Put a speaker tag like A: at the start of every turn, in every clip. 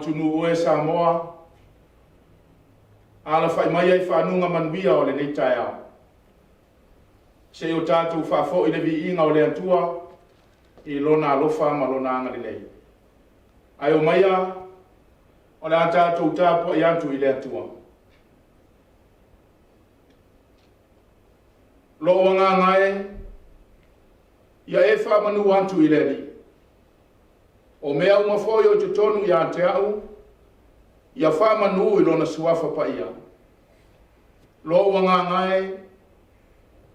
A: Atunuu e Samoa, alafai maia i faguga manuia o lenei taeao. Se i o tatou faafoi le viiga o le Atua i lona alofa ma lona agalelei. Ae omaia, o le a tatou tapuai atu i le Atua. Lou agaga e, ia e faamanu atu i le Alii. O mea uma foi o i totonu ia te au, ia faamanu i lona suafa paia. Lou agaga e,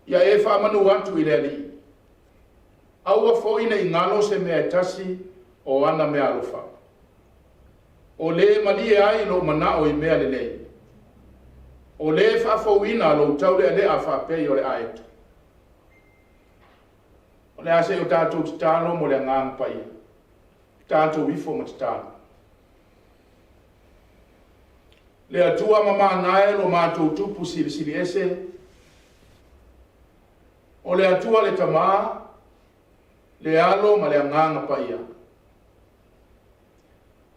A: ia e faamanu atu i le Alii. Aua foi ne i galo se mea e tasi o ana meaalofa. O le malie ai lou manao i mea lelei. O le faafouina lou taulealea faapei o le aeto. O le a se i o tatou tatalo mo le agaga paia. Tatou ifo ma tatalo. Le Atua mamana e lo matou tupu silisili ese, o le Atua le Tamā, le Alo ma le Agaga Paia.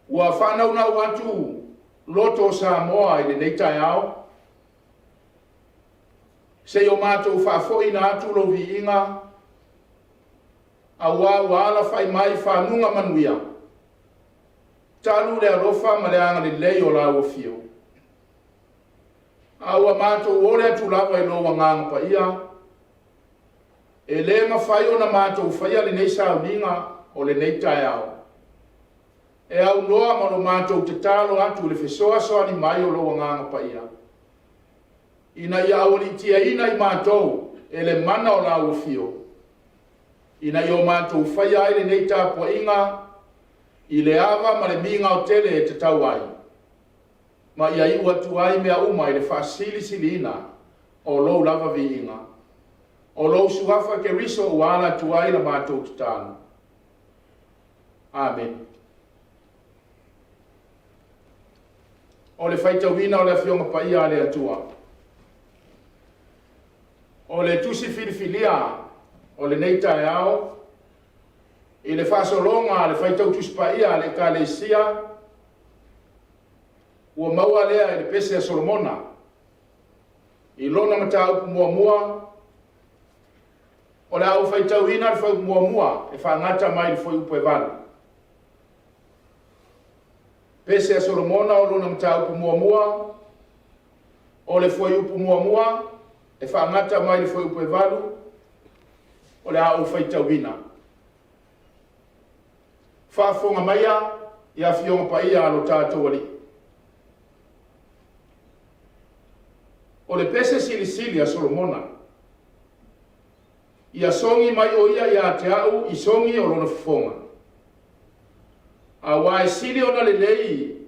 A: Ua faanaunau atu loto o Samoa i lenei taeao, se i o matou faafoiina atu lou viiga, auā ua alafai mai faguga manuia, talu le alofa ma le agalelei o lau afio. A ua matou ole atu lava i lou agaga paia, e le mafai ona matou faia lenei sauniga o lenei taeao, e aunoa ma lo matou tatalo atu i le fesoasoani mai o lou agaga paia, ina ia aualiitiaina i matou e le mana o lau afio, ina ia o matou faia ai lenei tapuaiga i le ava ma le migao tele e tatau ai, ma ia iu atu ai mea uma i le faasilisiliina o lou lava viiga. O lou suafa Keriso ua ala atu ai la matou tatalo. Amene. O le faitauina o le Afioga Paia a le Atua. O le tusi filifilia o lenei taeao i le faasologa a le faitau Tusi Paia a le Ekalesia ua maua lea i le pese a Solomona i lona mataupu muamua. O le a ou faitauina le fuaiupu muamua e faagata mai le fuaiupu e 8. Pese a Solomona o lona mataupu muamua, o le fuaiupu muamua e faagata mai le fuaiupu e 8, o le a ou faitauina. Faafofoga maia i afioga paia a lo tatou Alii. O le pese silisili a Solomona. Ia sogi mai o ia ia te au i sogi o lona fofoga. Auā e sili ona lelei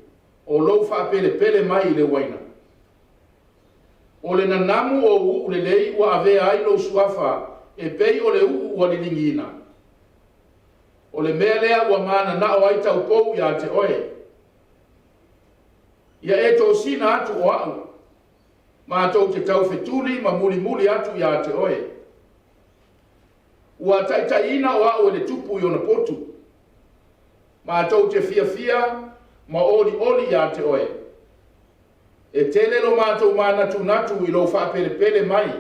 A: o lou faapelepele mai i le uaina. O le nanamu o u'u lelei ua avea ai lou suafa e pei o le u'u ua liligiina. O le mea lea ua mananao ai taupou ia te oe. Ia e tosina atu o au, matou te taufetuli ma mulimuli atu ia te oe. Ua taitaiina o au e le tupu i ona potu. Matou te fiafia ma olioli ia te oe. E tele lo matou manatunatu i lou faapelepele mai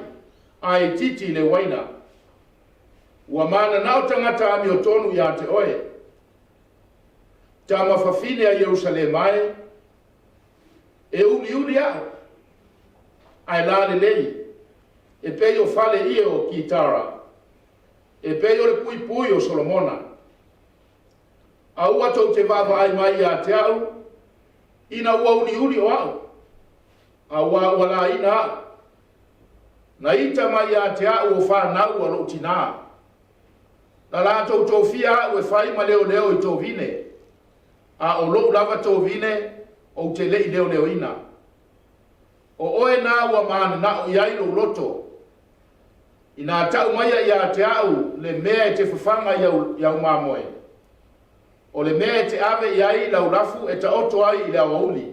A: ae itiiti i le uaina. Ua mananao tagata amiotonu ia te oe. Tama fafine a Ierusalema e, e uliuli au, ae lalelei, e pei o fale ie o Kitara, e pei o le puipui o Solomona. Aua tou te vaavaai mai ia te au, ina ua uliuli o au, auā ua laina au. Na ita mai ia te au o fanau a lou tinā. Na latou tofia au e fai ma leoleo i tovine, a o lou lava tovine ou te le i leoleoina. O oe na ua mananao i ai lou loto, inā tau maia ia te au le mea e te fafaga i au mamoe, o le mea e te ave i ai lau lafu e taoto ai i le aoauli.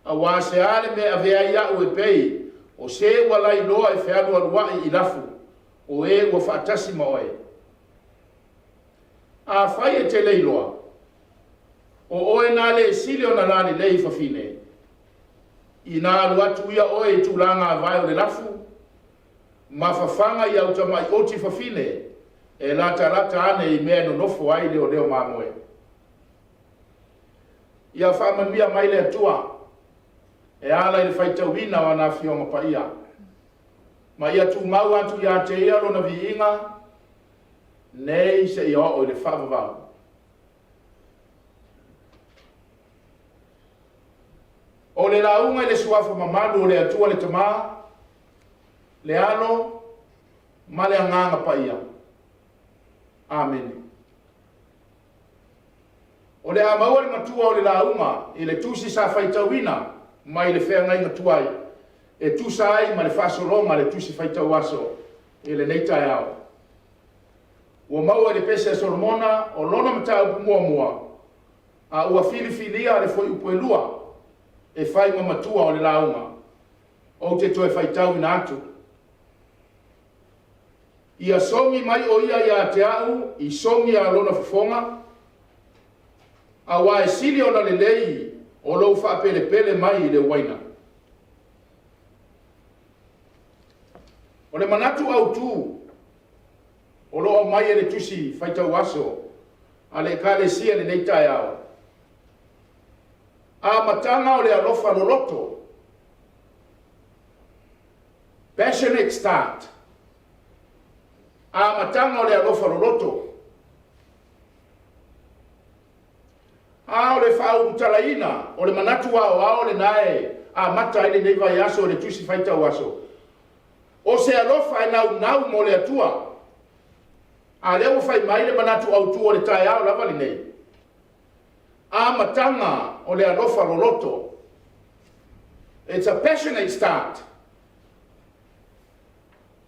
A: Auā se a le mea e avea ai au e pei o se ua lailoa e fealualuai i lafu o e ua faatasi ma oe. Afai e te le iloa, O oe na le sili ona lalelei i fafine, ina alu atu ia oe i tulaga avae o le lafu, ma fafaga i au tamai oti fafine e latalata ane i mea e nonofo ai leoleo mamoe. Ia faamanuia mai le Atua e ala i le faitauina o ana Afioga Paia, ma ia tumau atu ia te ia lona viiga, nei seia oo i le faavavau. O le lauga i le suafa mamalu o le Atua le Tama, le Alo ma le Agaga Paia. Amene. O le a maua le matua o le lauga i le tusi sa faitauina mai le feagaiga tuai e tusa ai ma le faasologa a le tusi faitau aso i lenei taeao. Ua maua i le pese a Solomona o lona mataupu muamua, a ua filifilia le fuaiupu e 2 e fai ma matua o le lauga. Ou te toe faitauina atu. Ia sogi mai o ia ia te au i sogi a lona fofoga, auā e sili ona lelei o lou faapelepele mai i le uaina. O le manatu autu o lo o aumai e le tusi faitau aso a le Ekalesia i lenei taeao, amataga o le alofa loloto, passionate start, amataga o le alofa loloto. A o le faaulutalaina o le manatu aoao lena e amata ai lenei vaiaso i le tusi faitau aso, o se alofa e naunau mo le Atua. A lea ua fai mai le manatu autu o le taeao lava lenei, amataga o le alofa loloto. It's a passionate start.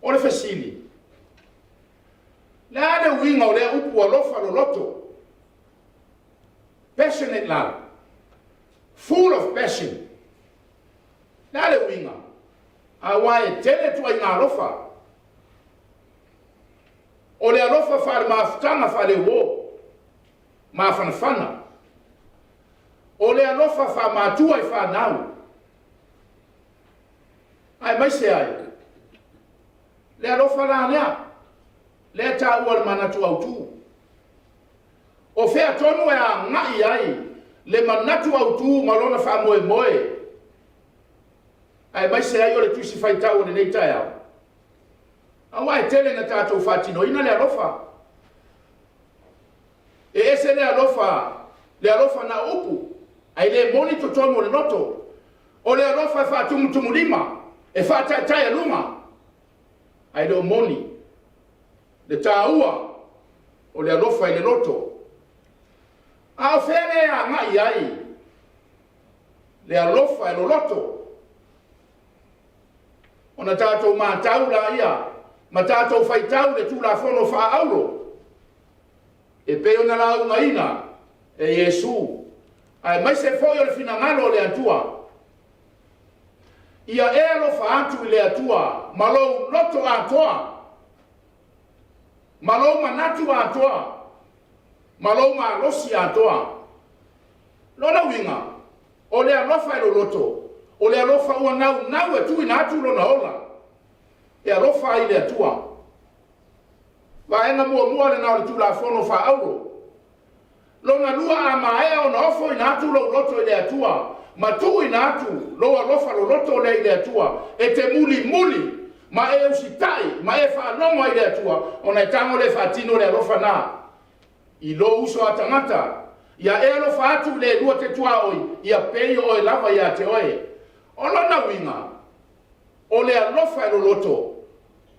A: O le fesili, le a le uiga o lea upu alofa loloto? Passionate love, full of passion. Le a le uiga? Auā e tele ituaiga alofa. O le alofa faale-mafutaga faale-uō, mafanafana. O le alofa faamatua i fanau, aemaise ai le alofa la lea, lea taua le manatu autu. O fea tonu e agai ai le manatu autu ma lona faamoemoe, aemaise ai o le tusi faitau o lenei taeao. Auā e tele na tatou faatinoina le alofa. E ese le alofa, le alofa na o upu, ae le moni totonu o le loto. O le alofa e faatumutumulima, e faataetaealuga, ae le o moni le taua o le alofa i le loto. A o fea le agai ai le alofa e loloto? Ona tatou matau laia ma tatou faitau le Tulafono faaauro e pei ona laugaina e Iesu, aemaise foi o le finagalo o le Atua. Ia e alofa atu i le Atua ma lou loto atoa, ma lou manatu atoa, ma lou malosi atoa. Lona uiga, o le alofa e loloto, o le alofa ua naunau e tuuina atu lona ola, e alofa ai i le Atua. Vaega muamua lena o le Tulafono faaauro. Lona lua, a maea ona ofoina atu lou loto i le Atua, ma tuuina atu lou alofa loloto lea i le Atua, e te mulimuli ma e usitai ma e faalogo ai i le Atua, ona e tago lea e faatino le alofa na i lou uso a tagata. Ia e alofa atu i le lua te tuaoi, ia pei o oe lava ia te oe. O lona uiga, o le alofa e loloto,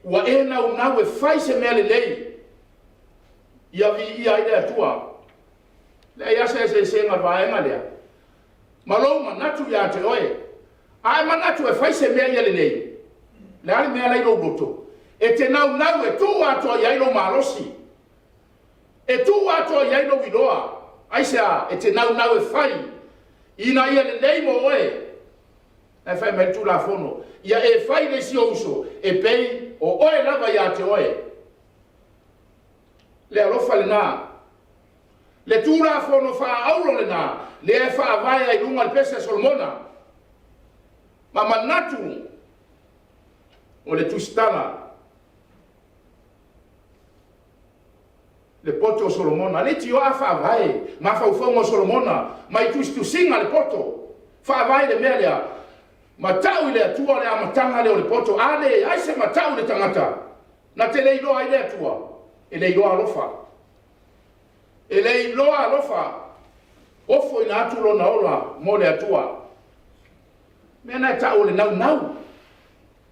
A: ua e naunau e fai se mea lelei, ia viia ai le Atua. Leai lava se eseesega o le vaega lea ma lou manatu ia te oe. A e manatu e fai se mea ia lelei, le a le mea la i lou loto? E te naunau e tuu atoa i ai lou malosi, e tuu atoa i ai lou iloa. Aisea? E te naunau e fai ina ia lelei mo oe. Ae fai mai le Tulafono, ia e fai le isi ou uso e pei o oe lava ia te oe. Le alofa lena. Le Tulafono faaauro lena lea e faavae ai i luga le pese a Solomona. Ma manatu o le tusitala le poto o Solomona. Le tioa faavae mafaufauga o Solomona mai tusitusiga le poto. Faavae le mea lea. Matau i le Atua le amataga lea o le poto. A leai se matau i le tagata, na te le iloa ai le Atua, e le iloa alofa. E le iloa alofa, ofo ina atu lona ola mo le Atua. Mea na e tau o le naunau.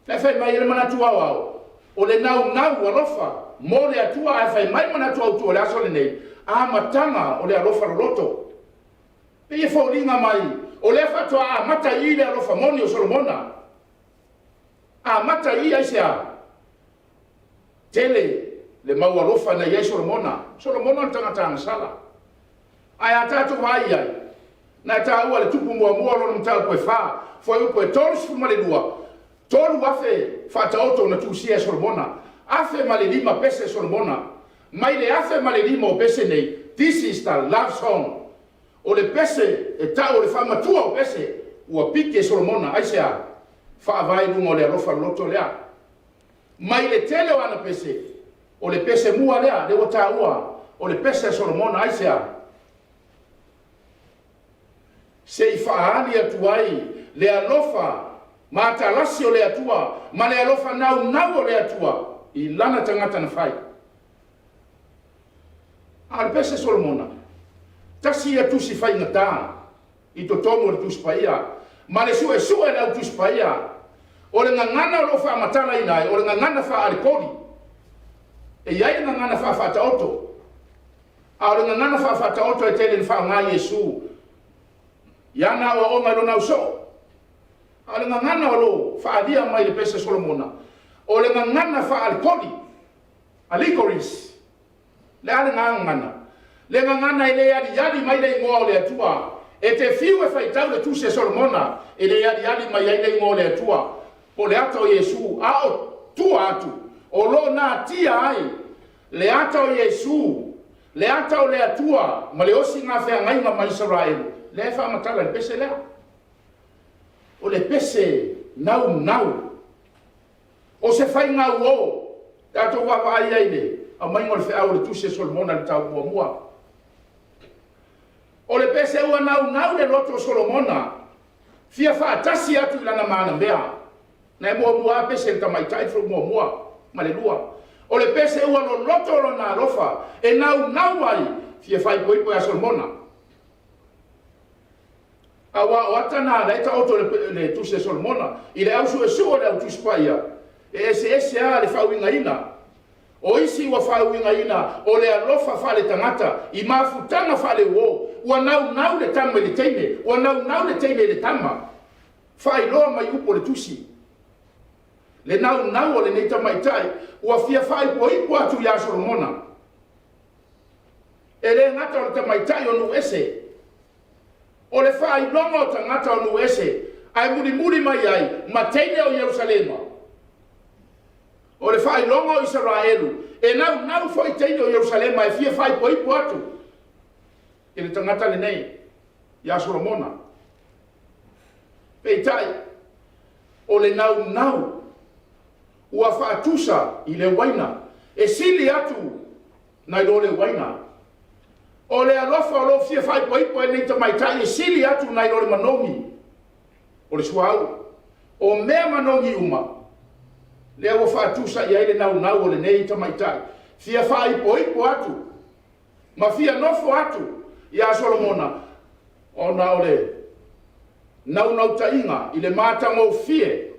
A: Na e fai mai e le manatu aoao, o le naunau alofa mo le Atua, ae fai mai manatu autu o le aso lenei, amataga o le alofa loloto. Pei e foliga mai, o lea faatoa amata i le alofa moni o Solomona. Amata i aisea? Tele le mau alofa na i ai Solomona. Solomona o le tagata agasala. Ae a tatou vaai i ai, na e taua le tupu muamua o lona mataupu e 4, fuaiupu e 32, 3,000 faataoto na tusia e Solomona, 1,005 pese Solomona. Mai le 1,005 o pese nei, this is the love song. O le pese e tau o le faamatua o pese, ua piki e Solomona, aisea? Faavae i luga o le alofa loloto lea. Mai le tele o ana pese, o le pese mua lea, lea ua taua, o le pese a Solomona, aisea? Se i faaali atu ai le alofa matalasi o le Atua ma le alofa naunau o le Atua i lana tagata na fai. A o le pese Solomona, tasi ia tusi faigata i totonu o le Tusi Paia, ma le suesue le au Tusi Paia. O le gagana o lo o faamatalaina ai, o le gagana faaalikoli. E i ai le gagana faafaataoto, a o le gagana faafaataoto e tele ina faaaoga Iesu i ana aoaoga i lona ausoo. A o le gagana o lo o faaalia mai le pese Solomona, o le gagana faaalikoli, allegories. Le a le gagana? Le gagana e le aliali mai le igoa o le Atua. E te fiu e faitau le tusi a Solomona, e le aliali mai ai le igoa o le Atua, po le ata o Iesu, a o tua atu, o lo o natia ai le ata o Iesu, le ata o le Atua, ma le osiga feagaiga ma Isaraelu, lea e faamatala i le pese lea. O le pese naunau. O se faiga uo, tatou vaavaai ai le aumaiga o le feau o le tusi a Solomona i le mataupu muamua. O le pese ua naunau le loto o Solomona, fia faatasi atu i lana manamea. Na e muamua a pese le tamaitai fo muamua ma le lua. O le pese ua loloto lona alofa, e naunau ai, fia faaipoipo ia Solomona. Aua o ata na la e taoto le tusi a Solomona, i le ausuesue o le au Tusi Paia, e eseese lava le faauigaina. O isi ua faauigaina o le alofa faaletagata i mafutaga faaleuo, ua naunau le tama i le teine, ua naunau le teine i le tama. Faailoa mai upu o le tusi. Le naunau o lenei tamaitai ua fia faaipoipo atu ia Solomona. E le gata o le tamaitai o nuu ese, o le faailoga o tagata o nuu ese, ae mulimuli mai ai ma teine o Ierusalema. O le faailoga o Isaraelu, e naunau foi teine o Ierusalema e fia faaipoipo atu i le tagata lenei, ia Solomona. Peitai, o le naunau ua faatusa i le uaina, e sili atu nai lo le uaina. O le alofa o lo o fia faaipoipo ai lenei tamaitai e sili atu nai lo le manogi o le suauu. O mea manogi uma, lea ua faatusa i ai le naunau o lenei tamaitai, fia faaipoipo atu ma fia nofo atu ia Solomona, ona o le naunautaiga i le matagofie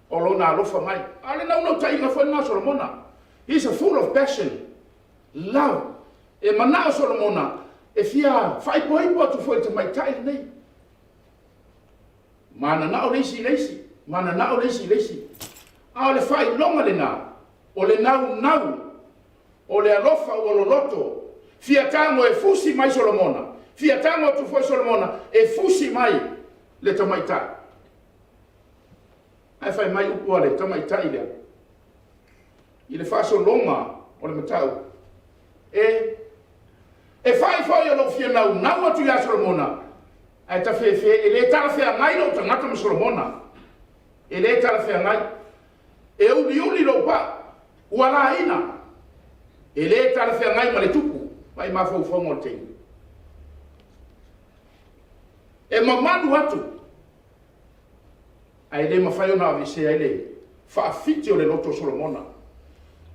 A: o lona alofa mai. A o le naunautaiga foi lena o Solomona. He's a full of passion, love. E manao Solomona e fia faaipoipo atu foi i le tamaitai lenei. Mananao le isi i le isi, mananao le isi i le isi. A o le faailoga lena, o le naunau, o le alofa ua loloto. Fia tago e fusi mai Solomona, fia tago atu foi Solomona e fusi mai le tamaitai. Ae fai mai upu a le tamaitai lea, i le faasologa o le mataupu. E fa'i foi o lou fia naunau atu ia Solomona, ae tafefe e lē talafeagai lou tagata ma Solomona, e lē talafeagai. E uliuli lou pa'u, ua laina, e lē talafeagai ma le tupu. Vaai mafaufauga o le teine. E mamalu atu, ae le mafai ona aveesea ai le faafiti o le loto o Solomona.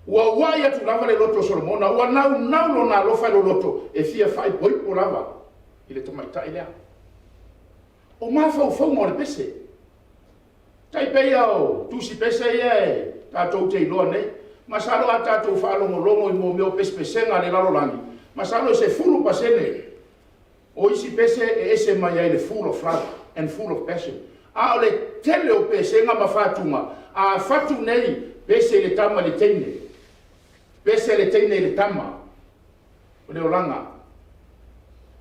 A: Ua uai atu lava le loto o Solomona, ua naunau lona alofa i loloto e fia faaipoipo lava i le tamaitai lea. O mafaufauga o le pese. Tai pei o tusi pese ia e tatou te iloa nei. Masalo a tatou faalogologo i mea o pesepesega a le lalolagi, masalo e 10% o isi pese e ese mai ai le full of love and full of passion. A o le tele o pesega ma fatuga, a fatu nei, pese i le tama i le teine, pese le teine i le tama, o le olaga,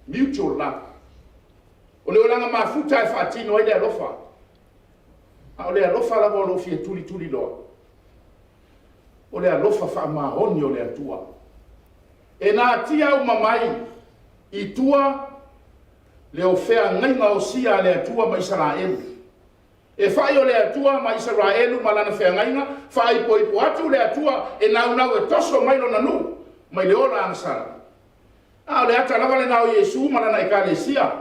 A: mutual love. O le olaga mafuta e faatino ai le alofa. A o le alofa lava o lo o fia tulituliloa, o le alofa faamaoni o le Atua. E natia uma mai i tua le o feagaiga osia a le Atua ma Isaraelu. E fai o le Atua ma Isaraelu ma lana feagaiga, faaipoipo atu le Atua e naunau e toso mai lona nuu, mai le ola agasala. A o le ata lava lena o Iesu ma lana ekalesia.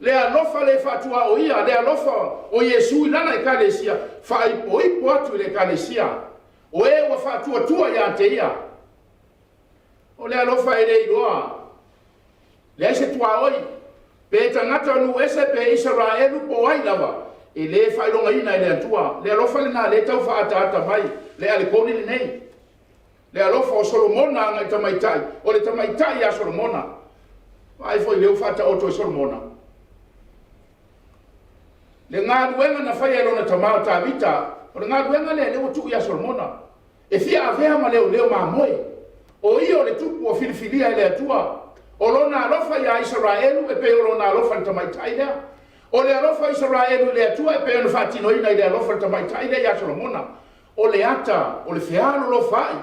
A: Le alofa le faatuaoia, le alofa o Iesu i lana ekalesia, faaipoipo atu i le ekalesia, o e ua faatuatua ia te ia. O le alofa e le iloa, leai se tuaoi, pe tagata o nuu ese pe Isaraelu po o ai lava, e le faailogaina e le Atua. Le alofa lena lea e tau faaataata mai le alikoni lenei. Le alofa o Solomona agai tamaitai, o le tamaitai ia Solomona. Vaai foi lea ua faataoto e Solomona. Le galuega na faia e lona tama o Tavita, o le galuega lea lea ua tuu ia Solomona. E fia avea ma leoleo mamoe. O ia o le tupu ua filifilia e le Atua. O lona alofa ia Isaraelu e pei o lona alofa i le tamaitai lea. O le alofa o Isaraelu i le Atua e pei ona faatinoina i le alofa i le tamaitai lea ia Solomona. O le ata o le fealolofaai,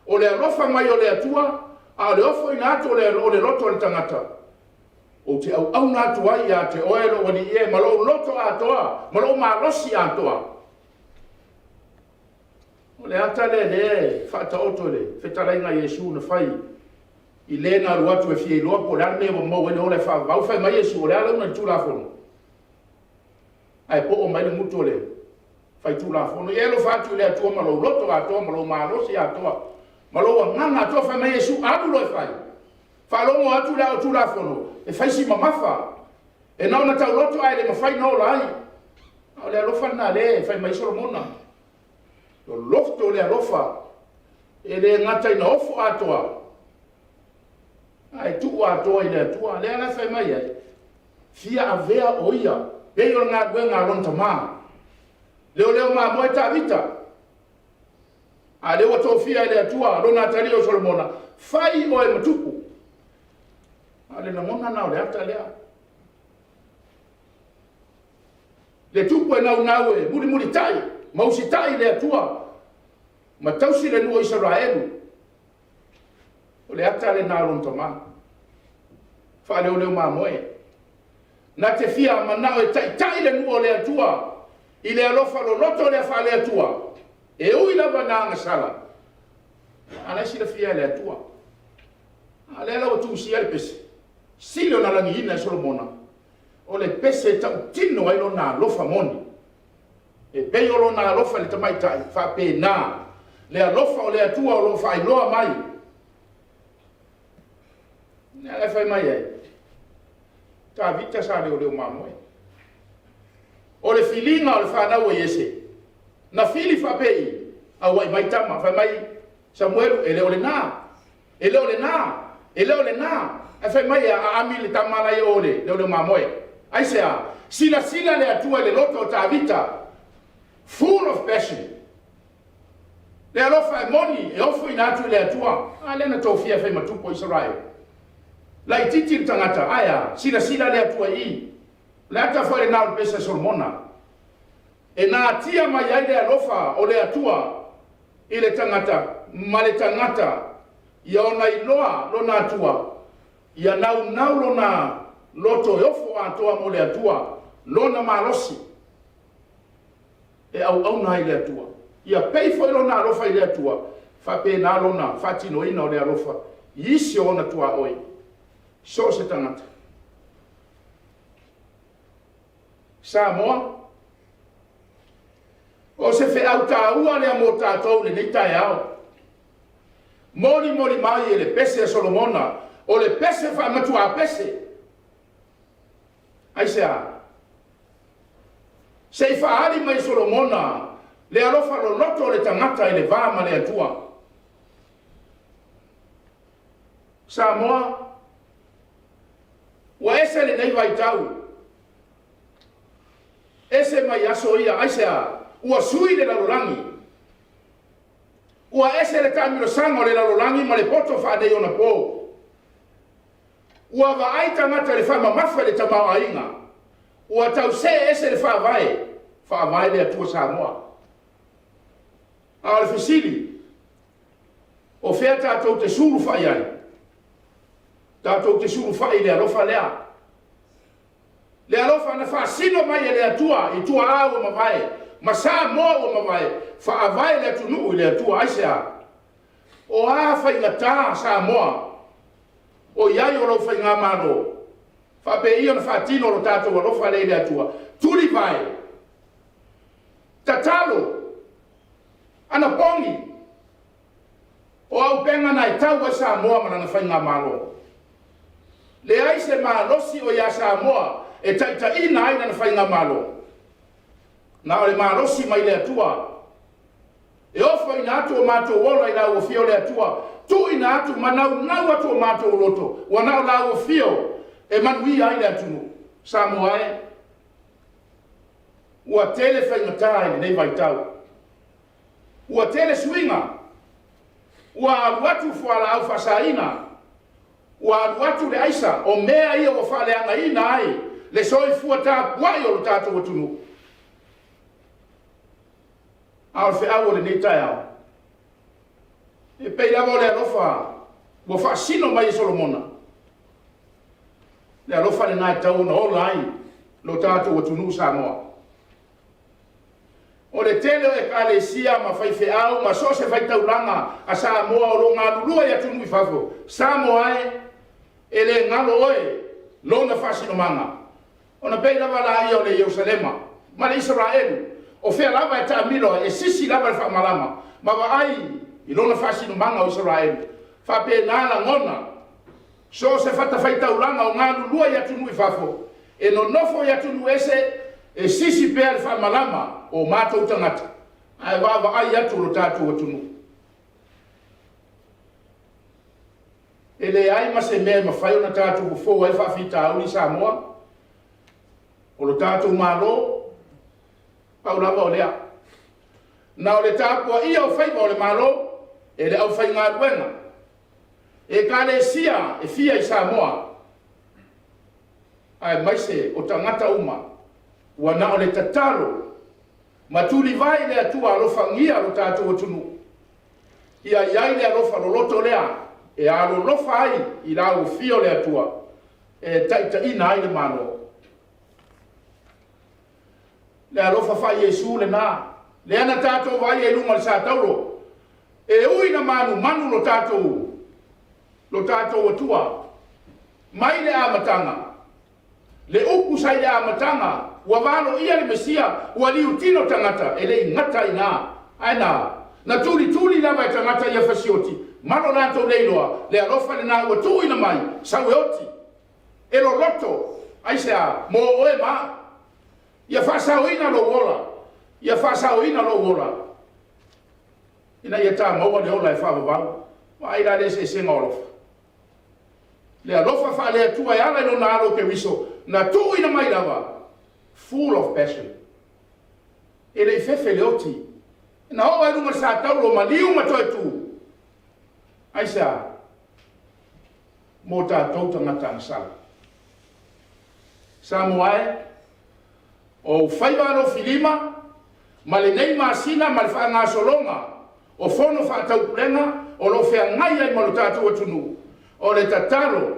A: o le alofa mai o le Atua, a o le ofoina atu o le loto o le tagata, ou te auauna atu ai ia te oe lou alii e, ma lou loto atoa, ma lou malosi atoa. O le ata lea lea e faataoto i le fetalaiga a Iesu na fai i le na alu atu e fia iloa po o le a le mea ua maua ai le ola e faavavau. Fai mai Iesu, o le a lauga i le Tulafono? Ae poo mai le gutu o le faitulafono. Ia e alofa atu i le Atua ma lou loto atoa, ma lou malosi atoa, ma lou agaga atoa. Fai mai Iesu, alu loa e fai. Faalogo atu le ao Tulafono, e fai si mamafa. E na ona tauloto ae le mafai ona ola ai. A o le alofa lena lea e fai mai Solomona. Loloto o le alofa, e le gata ina ofo atoa, ae tuu atoa i le Atua. Lea la e fai mai ai, fia avea o ia, pei o le galuega a lona tama. Leoleo mamoe Tavita, a lea ua tofia e le Atua lona atalii o Solomona, fai oe ma tupu. A o le lagona na o le ata lea. Le tupu e naunau e mulimulitai ma usitai i le Atua ma tausi le nuu o Isaraelu. O le ata lena o lona tama. Faaleoleo mamoe. Na te fia manao e taitai le nuu o le Atua i le alofa loloto lea faale-Atua. E ui lava na agasala, a la e silafia e le Atua. A lea la ua tusia le pese, sili ona lagiina e Solomona, o le pese e tautino ai lona alofa moni. E pei o lona alofa i le tamaitai, faapena le alofa o le Atua o lo o faailoa mai. Lea e fai mai ai, Tavita sa leoleo mamoe. O le filiga o le fanau a Iese, na fili faapei, auai mai tama, fai mai Samuelu, e le o lena, e le o lena, e le o lena. Ae fai mai e aami le tama la e o le leoleo mamoe. Aisea, silasila le Atua i le loto o Tavita, full of passion. Le alofa e moni e ofoina atu i le Atua. A lea na tofia e fai ma tupu o Isaraelu. Laititi le tagata, ae a, silasila le Atua i i. Le ata foi lena o le pese a Solomona. E natia mai ai le alofa o le Atua i le tagata ma le tagata. Ia ona iloa lona Atua, ia naunau lona loto e ofo atoa mo le Atua, lona malosi e auauna ai i le Atua. Ia pei foi lona alofa i le Atua, faapena lona faatinoina o le alofa i isi o ona tuaoi, so o se tagata. Samoa, o se feau taua lea mo tatou i lenei taeao. Molimoli mai e le pese a Solomona, o le pese faamatuapese. Aisea? Se i faaali mai e Solomona le alofa loloto o le tagata i le va ma le Atua. Samoa, ua ese lenei vaitau, ese mai aso ia, aisea? Ua sui le lalolagi, ua ese le taamilosaga o le lalolagi ma le poto faaneionapo. Ua vaai tagata i le faamamafa i le tamaoaiga, ua tau see ese le faavae, faavae le Atua Samoa. A o le fesili, o fea tatou te sulufai ai? Tatou te sulufai i le alofa lea. Le alofa na faasino mai e le Atua i tuaa ua mavae ma Samoa ua mavae, faavae le atunuu i le Atua. Aisea? O a faigata Samoa o i ai o lau faigamalo, faapei ona faatino lo tatou alofa lea i le Atua? Tulivae, tatalo, anapogi, o auupega na e tau ai Samoa ma lana faigamalo. Leai se malosi o ia Samoa e taitaiina ai lana faigamalo, na o le malosi mai le Atua. E ofoina atu o matou ola i lau afio le Atua, tuuina atu ma naunau atu o matou loto, ua na o lau afio e manuia ai le atunuu. Samoa e, ua tele faigata i lenei vaitau, ua tele suiga, ua alu atu fualaau faasaina, ua alu atu le aisa, o mea ia ua faaleagaina ai le soifua tapuai o lo tatou atunuu. A o le feau o lenei taeao, e pei lava o le alofa ua faasino mai e Solomona, le alofa lena e tau ona ola ai lo tatou atunuu Samoa. O le tele o ekalesia ma faifeau ma so o se faitaulaga a Samoa o lo o galulue i atunuu i fafo, Samoa e, e le galo oe lona faasinomaga. Ona pei lava laia o le Ierusalema ma le Isaraelu, o fea lava e taamilo ai, e sisi lava le faamalama ma vaai i lona faasinomaga o Isaraelu. Faapena lagona, so o se fatafaitaulaga o galulue i atunuu i fafo, e nonofo i atunuu ese, e sisi pea le faamalama o matou tagata, ae vaavaai atu lo tatou atunuu. E leai ma se mea e mafai ona tatou fofo ai faafitauli Samoa, o lo tatou Malo, pau lava o lea. Na o le tapuaia o faiva o le Malo e le aufaigaluega, ekalesia e fia i Samoa, aemaise o tagata uma, ua na o le tatalo ma tulivae i le Atua alofagia lo tatou atunuu. Ia i ai le alofa loloto lea e alolofa ai i lau afio le Atua e taitaiina ai le Malo. Le alofa faa-Iesu lena, lea na tatou vaaia i luga o le sataulo, e ui na manumanu lo tatou Atua mai le amataga, le upu sa i le amataga, ua valoia le Mesia, ua liutino tagata, e le i gata i ina, ae na tulituli lava e tagata ia fasioti, ma lo latou leiloa, le alofa lena ua tuuina mai, sau e oti, e loloto, aisea, mo oe ma au. Ia faasaoina lou ola, ia faasaoina lou ola, ina ia ta maua le ola e faavavau. Vaai la le eseesega o alofa. Le alofa faale-Atua e ala i lona alo o Keriso, na tuuina mai lava, full of passion. E le i fefe le oti. Na oo ai luga o le sataulo maliu ma toe tu. Aisea? Mo tatou tagata agasala. Samoa e, o ou faiva alofilima ma lenei masina ma le faagasologa o fono faataupulega o lo o feagai ai ma lo tatou atunuu. O le tatalo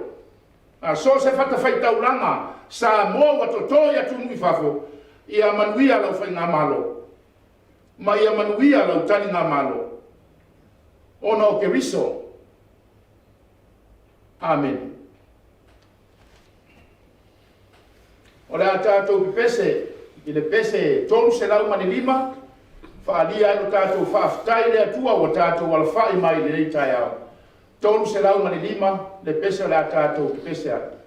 A: a so o se fatafaitaulaga Samoa ua toto i atunuu i fafo, ia manuia lau Faigamalo ma ia manuia lau taligamalo ona o Keriso. Amene. O le a tatou pepese i le pese 305, faaalia ai lo tatou faafetai i le Atua ua tatou alafai mai i lenei taeao. 305 le pese o le a tatou pepese ai.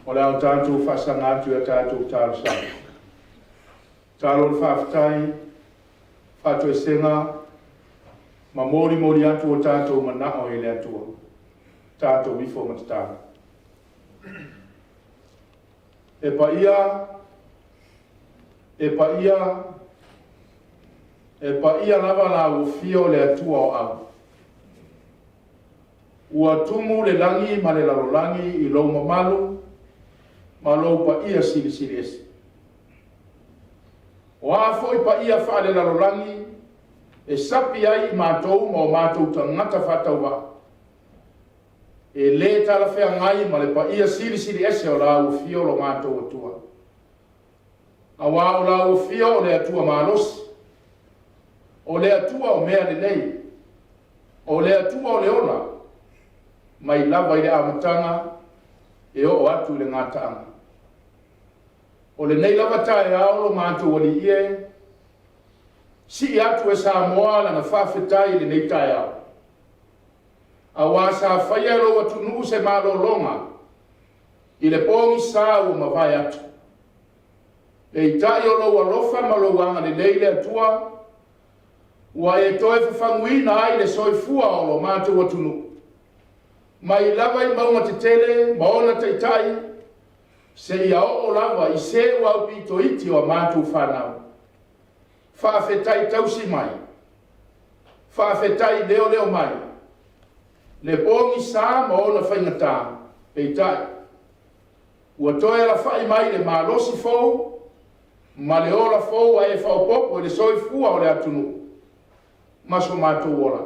A: O le a o tatou faasaga atu i a tatou talosaga. Tatalo o le faafetai, faatoesega ma molimoli atu o tatou manao i le Atua. Tatou ifo ma tatalo. E paia, e paia, e paia lava la ufia o le Atua o au. Ua tumu le lagi ma le lalolagi i lou mamalu ma lou paia silisili ese. O a foi paia faalelalolagi e sapi ai i matou ma o matou tagata faatauvaa, e le talafeagai ma le paia silisili ese o lau afio lo matou Atua. Auā o lau afio o le Atua malosi, o le Atua o mea lelei, o le Atua o le ola, mai lava i le amataga e oo atu i le gataaga. O lenei lava taeao lo matou Alii e, sii atu e Samoa lana faafetai i lenei taeao. Auā sa faia e lou atunuu se malologa i le pogisa ua mavae atu. Peitai o lou alofa ma lou agalelei le Atua, ua e toe fafaguina ai le soifua o lo matou atunuu, mai lava i mauga tetele ma ona taitai, seia oo lava i se ua aupito iti o a matou fanau. Faafetai tausi mai, faafetai leoleo mai, le pogisa ma ona faigata, peitai, ua toe alafai mai le malosi fou ma le ola fou a e faaopoopo i le soifua o le atunuu ma so matou ola.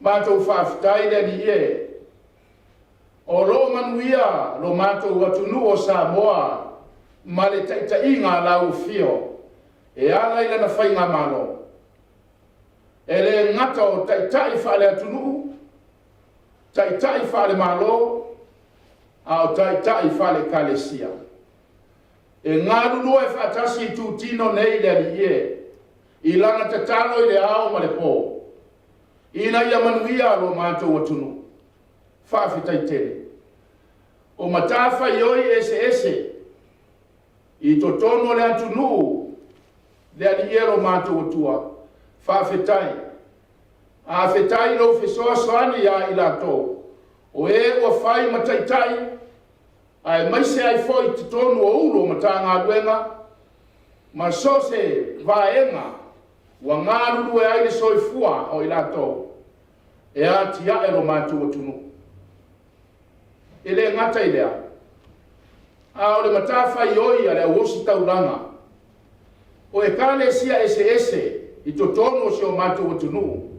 A: Matou faafetai le Alii e, o lo o manuia lo matou atunuu o Samoa ma le taitaiga a lau afio e ala i lana faigamalo. E le gata o taitai faale-atunuu, taitai faale-malo, a o taitai faale-ekalesia. E galulue faatasi i tutino nei le Alii e, i lana tatalo i le ao ma le po, ina ia manuia lo matou atunuu. Faafetai tele. O matafaioi eseese i totonu o le atunuu, le Alii e lo matou Atua, faafetai. Afetai i lou fesoasoani ia i latou, o e ua fai ma taitai, aemaise ai foi i totonu o Ofisa Sili o Matagaluega ma so o se vaega ua galulue ai le soifua o i latou e atiae lo matou atunuu. E le gata i lea, a o le matafaioi a le au ositaulaga, o ekalesia eseese i totonu o si o matou atunuu.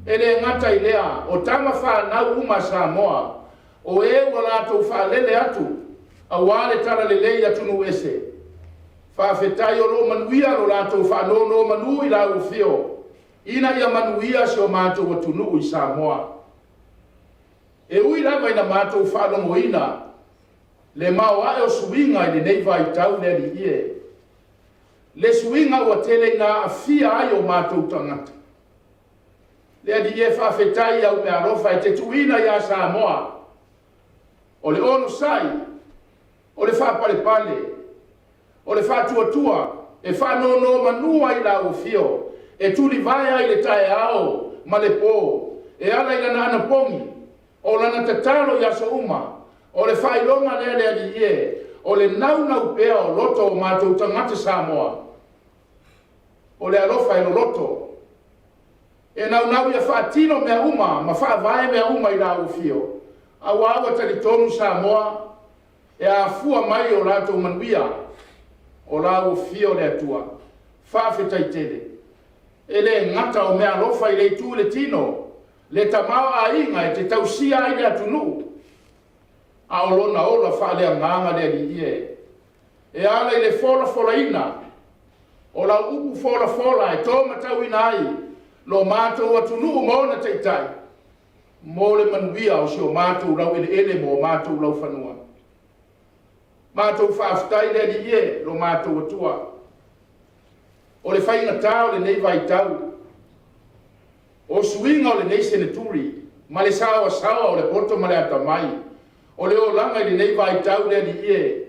A: E le gata i lea, o tama fanau uma a Samoa, o e ua latou faalele atu auā le talalelei i atunuu ese. Faafetai o lo o manuia lo latou faanonomanu i lau afio, ina ia manuia si o matou atunuu i Samoa. E ui lava ina matou faalogoina le maoae o suiga i lenei vaitau le Alii e, le suiga ua tele ina aafia ai o matou tagata. Le Alii e, faafetai i au meaalofa e te tuuina ia Samoa, o le onosai, o le faapalepale, o le faatuatua, e faanonomanu ai lau afio, e tulivae ai le taeao ma le po, e ala i lana anapogi, o lana tatalo i aso uma, o le faailoga lea le Alii e, o le naunau pea o loto o matou tagata Samoa, o le alofa e loloto, e naunau ia faatino mea uma ma faavae mea uma i lau afio, auā ua talitonu Samoa e afua mai o latou manuia, o lau afio le Atua. Faafetai tele. E le gata o mea alofa i le itu i le tino, le tamaoaiga e te tausia ai le atunuu, a o lona ola faaleagaga le Alii e, e ala i le folafolaina o lau upu folafola e tōmatauina ai lo matou atunuu ma ona taitai, mo le manuia o si o matou laueleele ma o matou laufanua. Matou faafetai le Alii e, lo matou Atua. O le faigatā o lenei vaitau, o suiga o lenei seneturi, ma le saoasaoa o le poto ma le atamai, O le olaga i lenei vaitau le Alii e,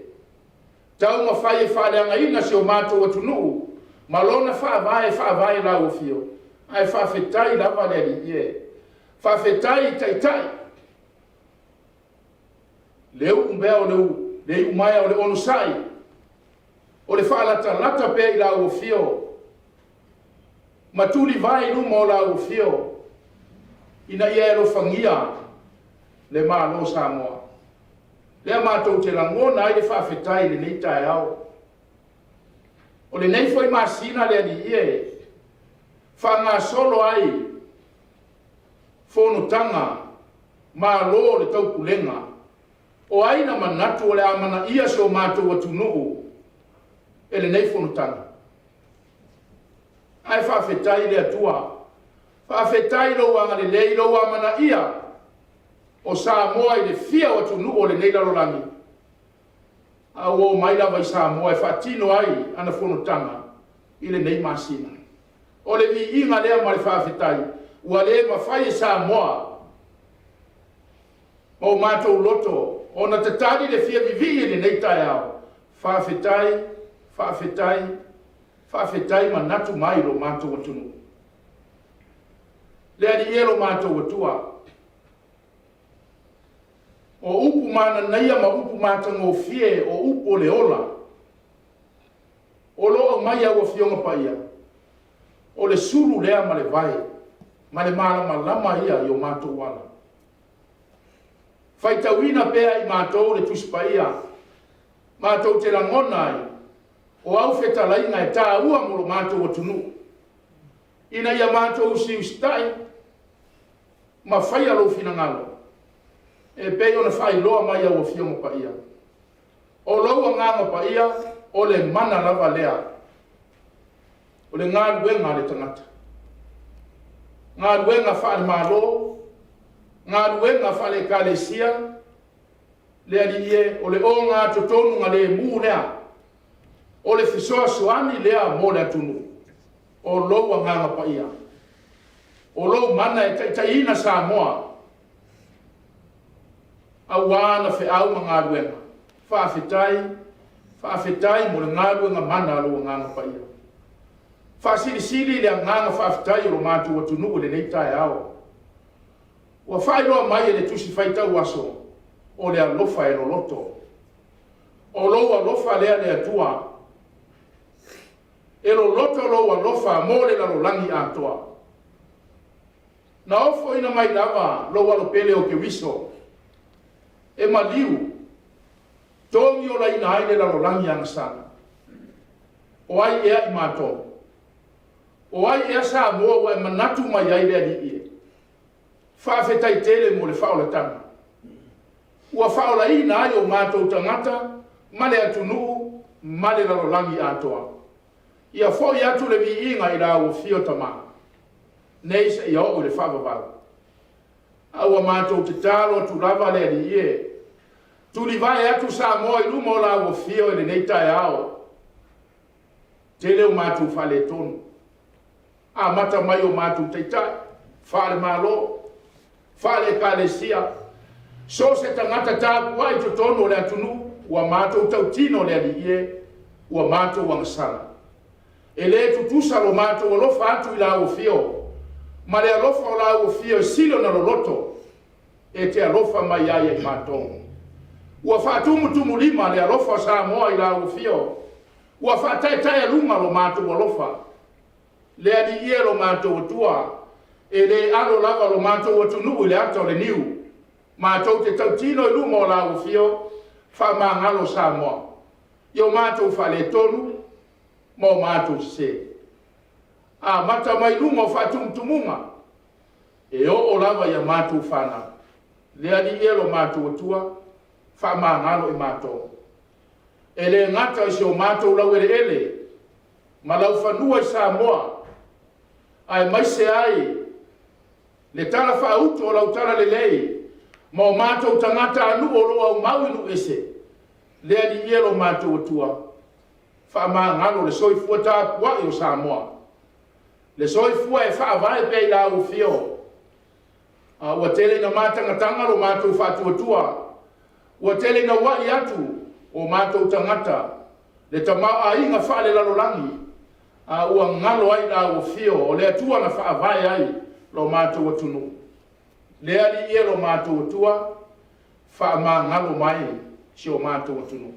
A: taumafai e faaleagaina si o matou atunuu ma lona faavae e faavae i lau afio, ae faafetai lava le Alii e. Faafetai i Taitai, le uu pea o le iumaea o le onosai, o le faalatalata pea i lau afio, ma tulivae i luma o lau afio, ina ia e alofagia le Malo o Samoa. Lea matou te lagona ai le faafetai i lenei taeao. O lenei foi masina le Alii e, faagasolo ai fonotaga Malo o le Taupulega. O ai na manatu o le a amanaia si o matou atunuu e lenei fonotaga? Ae faafetai i le Atua, faafetai i lou agalelei, lou amanaia o Samoa i le fia o atunuu o lenei lalolagi, a ua omai lava i Samoa e faatino ai ana fonotaga i lenei masina. O le viiga lea ma le faafetai, ua le mafai e Samoa ma o matou loto ona tatali le fia vivii i lenei taeao. Faafetai, faafetai, faafetai manatu mai i lo matou atunuu. Le Alii e lo matou Atua, o upu mananaia ma upu matagofie, o upu o le ola, o lo o aumai e au Afioga Paia, o le sulu lea ma le vai, ma le malamalama ia i o matou ala. Faitauina pea e matou le Tusi Paia, matou te lagona ai, o au fetalaiga e taua mo lo matou atunuu, ina ia matou usiusitai ma faia lou finagalo, e pei ona faailoa mai e au Afioga Paia. O lou Agaga Paia, o le mana lava lea, o le galuega a le tagata. Galuega faale-Malo, galuega faale-Ekalesia, le Alii e, o le ogatotonugalemu lea, o le fesoasoani lea mo le atunuu, o lou Agaga Paia. O lou mana e taitaiina Samoa, aua na feau ma galuega. Faafetai, faafetai mo le galuega mana a lou Agaga Paia. Faasilisili le agaga faafetai o lo matou atunuu i lenei taeao. Ua faailoa mai e le Tusi Faitau Aso, o le alofa e loloto. O lou alofa lea le Atua, e loloto lou alofa mo le lalolagi atoa. Na ofoina mai lava lou alopele o Keriso, e maliu, togiolaina ai le lalolagi agasala. O ai ea i matou? O ai ea Samoa ua e manatu mai ai le Alii e? Faafetai tele mo le faaolataga. Ua faaolaina ai o matou tagata ma le atunuu ma le lalolagi atoa. Ia foi atu le viiga i lau afio Tama, nei seia oo i le faavavau. A ua matou tatalo atu lava le Alii e, tulivae atu Samoa i luma o lau afio i lenei taeao. Tele o matou faaletonu, amata mai o matou taitai, faale-Malo, faale-Ekalesia, so o se tagata tapuai i totonu o le atunuu, ua matou tautino le Alii e, ua matou agasala. E le tutusa lo matou alofa atu i lau afio, ma le alofa o lau afio e sili ona loloto, e te alofa mai ai ia i matou. Ua faatumutumulima le alofa o Samoa i lau afio, ua faataetaealuga lo matou alofa. Le Alii e lo matou Atua, e le alo lava lo matou atunuu i le ata o le niu, matou te tautino i luma o lau afio, faamagalo Samoa, i o matou faaletonu ma o matou sese. Amata mai luga o faatumutumuga, e oo lava ia matou fanau. Le Alii e lo matou Atua, faamagalo i matou. E le gata i si o matou laueleele ma laufanua i Samoa, aemaise ai le tala faautu o lau talalelei ma o matou tagatanuu o lo o aumau i nuu ese. Le Alii e lo matou Atua, faamagalo le soifua tapuai o Samoa, le soifua e faavae pea i lau afio. A ua tele ina matagataga lo matou faatuatua. Ua tele naua'i atu o matou tagata le tamaoaiga faalelalolagi, a ua galo ai lau afio o le Atua na faavae ai lo matou atunuu. Le Alii e lo matou Atua, faamagalo mai si o matou atunuu.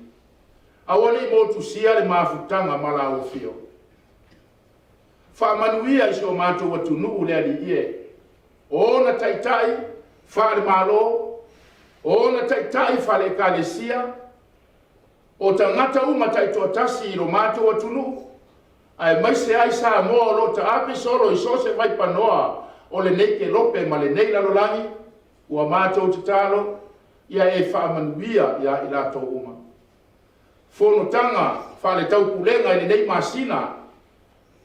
A: Aua ne i motusia le mafutaga ma lau afio. Faamanuia i si o matou atunuu le Alii e, o ona taitai faale-Malo, o ona taitai faale-Ekalesia, o tagata uma taitoatasi i lo matou atunuu, aemaise ai Samoa o lo o taape solo i so o se vaipanoa o lenei kelope ma lenei lalolagi, ua matou tatalo, ia e faamanuia ia i latou uma. Fonotaga faale-taupulega i lenei masina,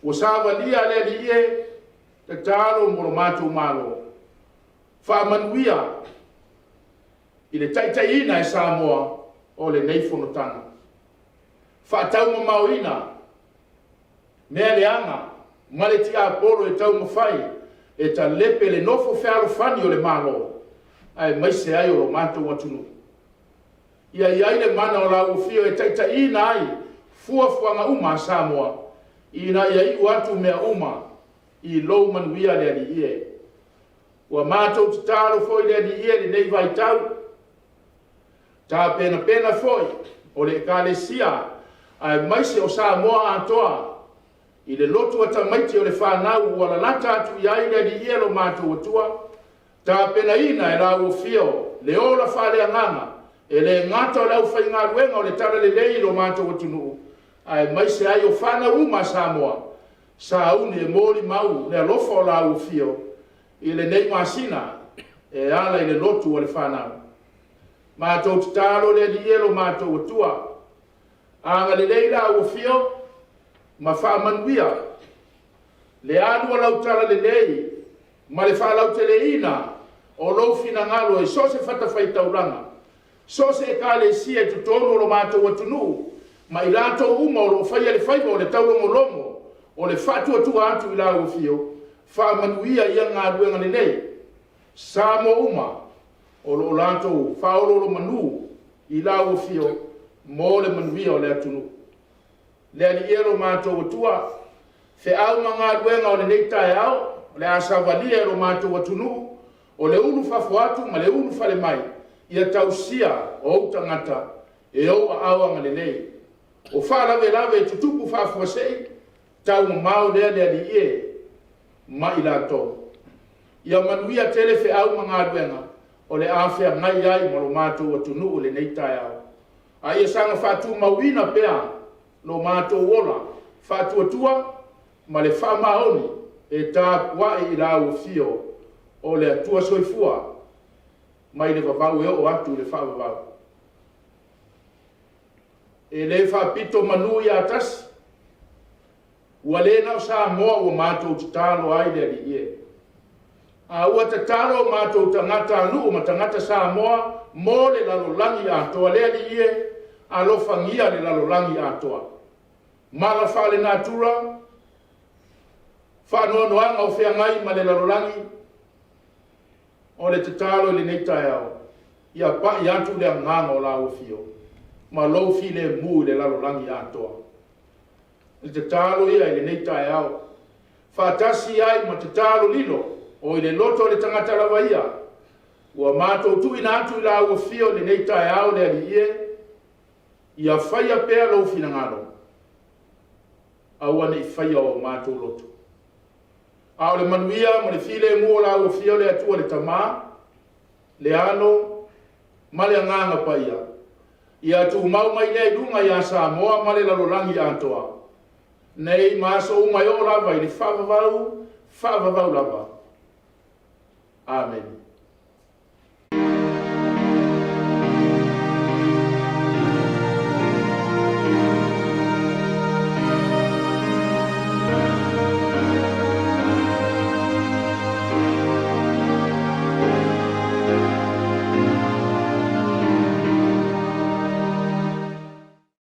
A: ua savalia le Alii e, tatalo mo lo matou Malo, faamanuia i le taitaiina e Samoa o lenei fonotaga. Faataumamaoina mea leaga ma le tiapolo e taumafai e talepe le nofo fealofani o le Malo, aemaise ai o lo matou atunuu. Ia i ai le mana o lau Afio e taitaiina ai fuafuaga uma a Samoa, ina ia iu atu mea uma i lou manuia le Alii e. Ua matou tatalo foi le Alii e i lenei vaitau, tapenapena foi o le Ekalesia aemaise o Samoa atoa i le lotu a tamaiti o le fanau ua lalata atu i ai le Alii e lo matou Atua, tapenaina e lau Afio le ola faaleagaga, e le gata o le aufaigaluega o le Talalelei i lo matou atunuu, aemaise ai o fanau uma a Samoa, sauni e molimau le alofa o lau Afio i lenei masina e ala i le lotu a le fanau. Matou tatalo le Alii e lo matou Atua, agalelei lau Afio ma faamanuia le alu o lau talalelei ma le faalauteleina o lou finagalo i so o se fatafaitaulaga, so o se ekalesia i totonu o lo matou atunuu, ma i latou uma o lo o faia le faiva o le taulogologo o le faatuatua atu i lau afio, faamanuia ia galuega lelei. Samoa uma o lo o latou faaoloolomanu i lau afio mo le manuia o le atunuu. Le Alii e lo matou Atua, feau ma galuega o lenei taeao, o le a savalia e lo matou atunuu, o le ulufafo atu ma le ulufale mai, ia tausia ou tagata e ou aao agalelei. O faalavelave e tutupu faafuasei, taumamao lea le Alii e ma i latou. Ia manuia tele feau ma galuega o le a feagai ai ma lo matou atunuu i lenei taeao. A ia saga faatumauina pea lo matou ola faatuatua ma le faamaoni e tapuai i lau afio o le Atua Soifua mai le vavau e oo atu i le faavavau. E le faapito manu ia tasi, ua le na o Samoa ua matou tatalo ai le Alii e, a ua tatalo o matou tagatanuu ma tagata Samoa mo le lalolagi atoa. Le Alii e, alofagia le lalolagi atoa. Mala faalenatura, faanoanoaga o feagai ma le lalolagi, o le tatalo i lenei taeao, ia pai atu le agaga o lau afio ma lou filemu i le lalolagi atoa. O le tatalo ia i lenei taeao, faatasi ai ma tatalo lilo o i le loto o le tagata lava ia, ua matou tuuina atu i lau afio i lenei taeao le Alii e, ia faia pea lou finagalo, aua ne i faia o matou loto. A o le manuia ma le filemu o lau afio le Atua le Tama, le Alo ma le Agaga Paia, ia tumau mai lea i luga ia Samoa ma le lalolagi atoa, nei ma aso uma e oo lava i le faavavau, faavavau lava. Amene.